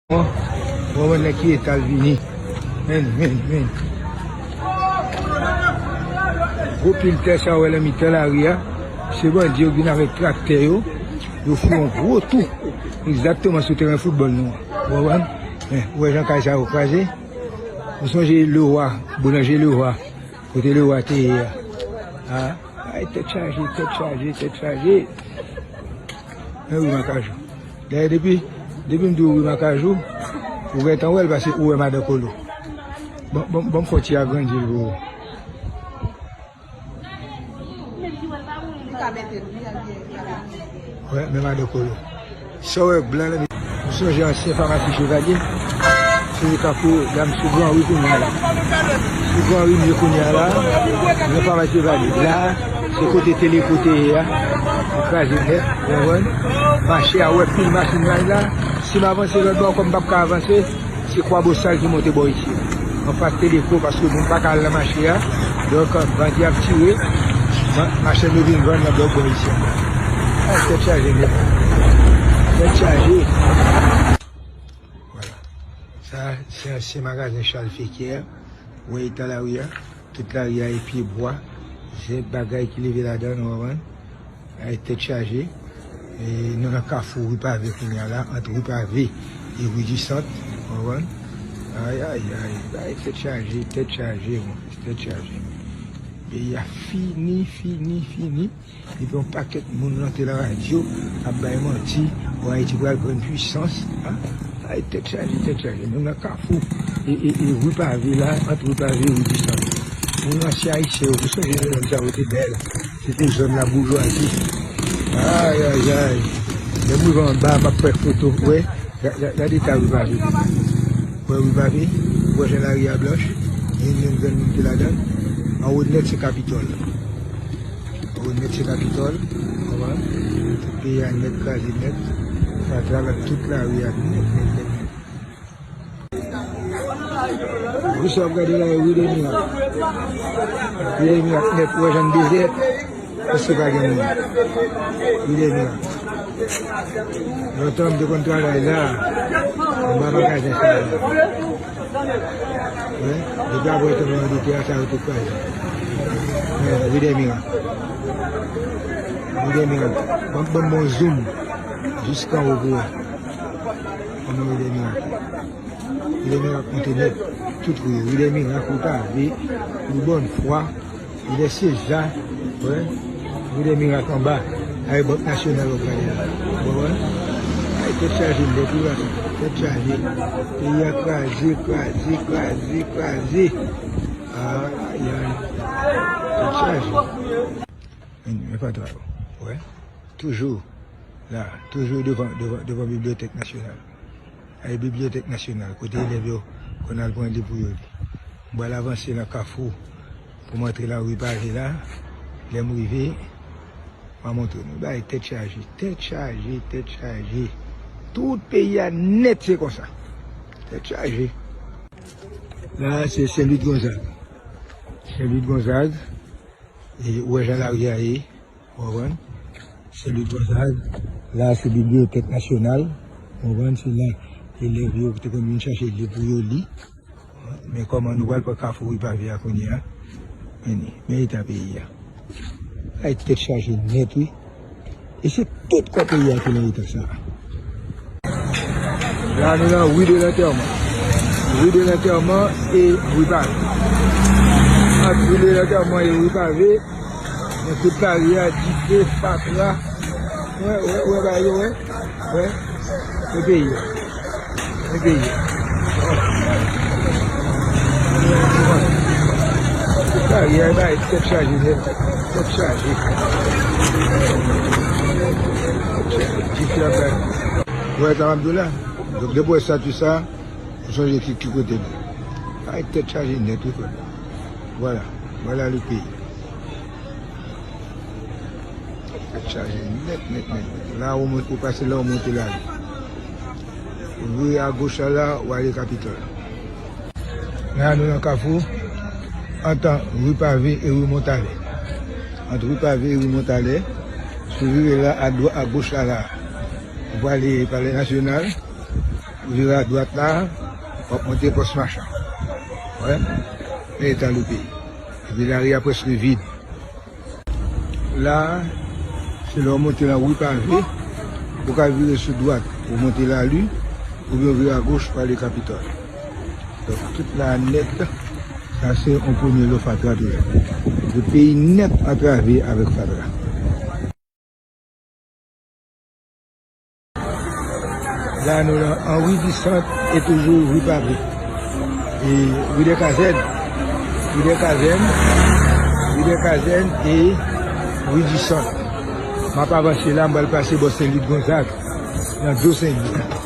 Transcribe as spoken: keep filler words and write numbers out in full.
Bon, bon, bon, nèg ki eta l vini. Men, men, men. Gwo pil tè sa w wè nan mitan lari a, se bandi yo vin avèk traktè yo, yo fè yon gwo tou. Egzakteman sou teren foutbòl nou an. Ou konprann? Men, ou wè jan kay sa yo kraze? Ou sonje Leroy, boulanje Leroy, kote Leroy te ye a? A, ay, tèt chaje, tèt chaje, tèt chaje. Men wi, Makajou. Dayè, depi, depi m di w wi Makajou, ou gentan wè l paske ou wè Madan Kolo. Bon, bon, bon, fò ti agrandi l pou ou. Wè, men Madan Kolo. Sa w wè blan nan, m sonje ansyen famasi Chevalier. Se kafou, la m sou Gran Ri kounye a la. Sou Gran Ri m ye kounye a la. Nan famasi Chevalier. La, se kote Teleko te ye a. Li kraze nèt, ou konprann? Mache a, ou wè pil machin la la. Si m avanse lòt bò, kòm m p ap ka avanse, se Kwabosal ki monte bò isi a. Anfas Teleko, paske moun pa ka al nan mache a. Donk, bandi ap tire. Ma-, machann yo vin vann nan lòt bò isi a. Ay, tèt chaje nèt. Tèt chaje. Vwala. Sa, se ansyen magazen Charles Fequière. Ou wè eta lari a? Tout lari a e pye bwa. Se bagay ki leve ladan, nou konprann? Ay, tèt chaje. E, nou nan kafou Ri Pave kounye a la, ant Ri Pave e Ri di Sant, ou konprann? Ay, ay, ay, ay, tèt chaje, tèt chaje, mon frè, tèt chaje. Peyi a fini, fini, fini. Epi yon pakèt moun rantre nan radyo, ap bay manti, bon, Ayiti pral pran pwisans, a? Ay, tèt chaje, tèt chaje. Nou nan kafou, e, e, e Ri Pave la, ant Ri Pave e Ri di Sant. Moun ansyen ayisyen yo, ou sonje lè nonm sa yo te bèl. Se te zòn laboujwazi. Ay, ay, ay. Lè m rive anba, m ap fè foto. Wè, ga-, ga-, gade ta Ri Pave. Wè Ri Pave, wè jan lari a blanch. Gen yon grenn moun ki ladan l. Anwo nèt se Kapitòl. Anwo nèt se Kapitòl. Konprann? Tout peyi a nèt kraze nèt. Fatra tout lari a nèt, nèt, nèt, nèt. Wi, sa w ap gade la, e Ri de Mirak. Ri de Mirak nèt, ou wè jan l dezè, paske pa gen moun. Ri de Mirak. Lontan, m te konn travay la, anba magazen sa la. Wi, depi apre tranblemanntè a, sa yo te kraze. Men, Ri de Mirak. Ri de Mirak. Ban, ban m yon zoom. Jiska anwo pou wè. Kòman Ri de Mirak. Ri de Mirak monte nèt. Tout ri yo. Ri de Mirak, Ri Pave, Ri Bòn Fwa, Ri de Seza, wè. Ri de Mirak anba. Ay, Bank Nasyonal w ap gade la. Ou konprann? Ay, tèt chaje nèt, wi, pase. Tèt chaje. Peyi a kraze, kraze, kraze, kraze. Ay, ay. Tèt chaje. Men, men fatra yo. Wè. Toujou la. Toujou devan, devan, devan Bibliyotèk Nasyonal. Ay, Bibliyotèk Nasyonal, kote elèv yo konn al pran liv pou yo li. M pral avanse nan kafou pou m antre nan Ri Pave la. Lè m rive, m a montre nou. Bagay tèt chaje, tèt chaje, tèt chaje. Tout peyi a nèt se konsa. Tèt chaje. La, se Sen Lwid Gonzag. Sen Lwid Gonzag. E ou wè jan lari a ye, ou konprann? Se Lwid Gonzag. La, se Bibliyotèk Nasyonal. Ou konprann? Se la elèv yo te konn vin chache liv pou yo li. Men kòman nou pral pran kafou Ri Pave a kounye a? Men, men eta peyi a. Ay, tèt chaje nèt, wi. E se tout kò peyi a ki nan eta sa a. La, nou nan Rue de l'Enterrement. Rue de l'Enterrement e Rue Pavée. Ant Rue de l'Enterrement e Rue Pavée, nan tout lari a, dife, fatra. Wè, wè, wè, bagay yo, wè. Wè. E peyi a. E peyi a. Tout lari a, e bagay tèt chaje nèt. Tèt chaje. Dife ap bay. Ou wè sa m ap di w la? Donk, depi w wè estati sa, ou sonje ki, ki kote nou. Ay, tèt chaje nèt, wi, frè. Vwala. Vwala le peyi. Tèt chaje nèt, nèt, nèt, nèt. La, ou mont-, ou pase la, ou monte la. Ou vire agoch la, la, ou ale Kapitòl. La, nou nan kafou. Ant Rue Pavée e Rue Montalais. Ant Rue Pavée e Rue Montalais. Si w vire la, adwa-, agoch la, la. Ou prale Palè Nasyonal. Vire adwat la, w ap monte Pòs Machan. Wè, men eta le peyi. Epi lari a prèske vid. La, se lè w monte nan ri pave, ou ka vire sou dwat pou monte Lali, oubyen w vire agoch pou ale Kapitòl. Donk, tout la nèt, sa se yon premye lè fatra toujou. Le peyi nèt antrave avèk fatra. La nou nan Henri Dissant e toujou ri pave. E ri dè kazèn, ri dè kazèn, ri dè kazèn e ri Dissant. M ap avanse la, m pral pase bò Sen Lit Gonzag, nan do Sen Lit.